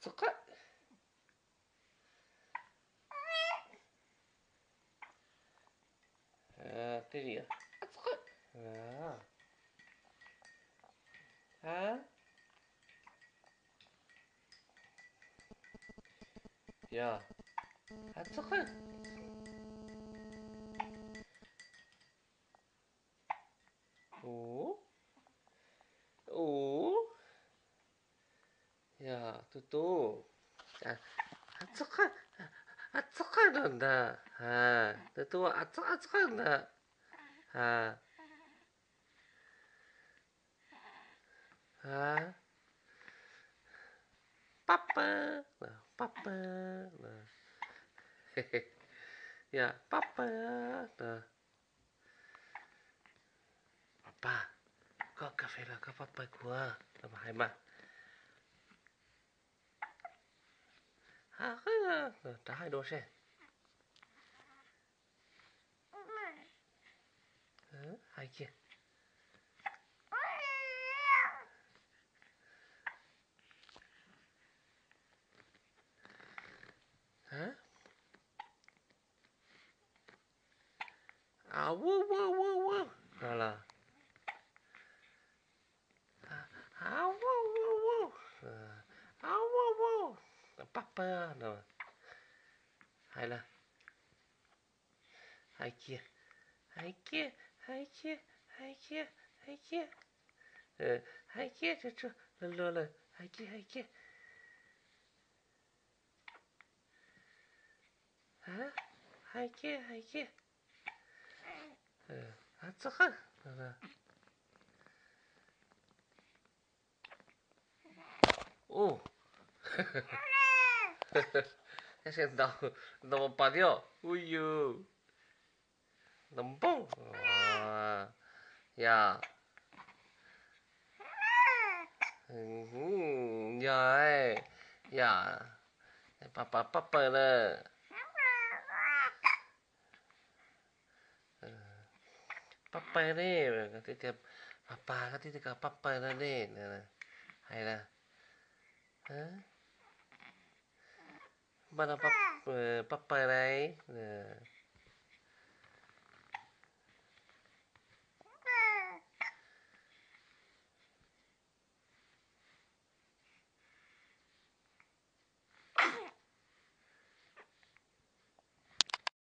Txog qab. Tej zim. Txog qab. Ha. Yog. Ha, txog qab. Ub. Ub. Yog tus tub. Txog qab, txog qab no ntag. Ha, tus tub, txog qab ntag. Ha. Ha. Pab pawg, pab pawg. Yog pab pawg. Pab pawg, koj kas fes los koj pab pawg kuv, los mas hais mas. Rov hais dua seb. Hais kiag. Au, au, au, au, au. No los. Au, au, au, au. Au, au, au. Pab pawg no. Hais lawm. Hais kiag, hais kiag, hais kiag, hais kiag, hais kiag. Hais kiag, tsuag tsuag, luag luag lawm, hais kiag, hais kiag. Hais kiag, hais kiag. Txog qab. Ub. Tab sis ntaus, ntaus pas pas thiab. Ub yus. Ntaus npoob. Yog. Yog, yog. Pab pawg, pab pawg na. Pab pawg ne, pab pawg, koj twb tias kom pab pawg no ne. Hais na. Mas no pab pawg na.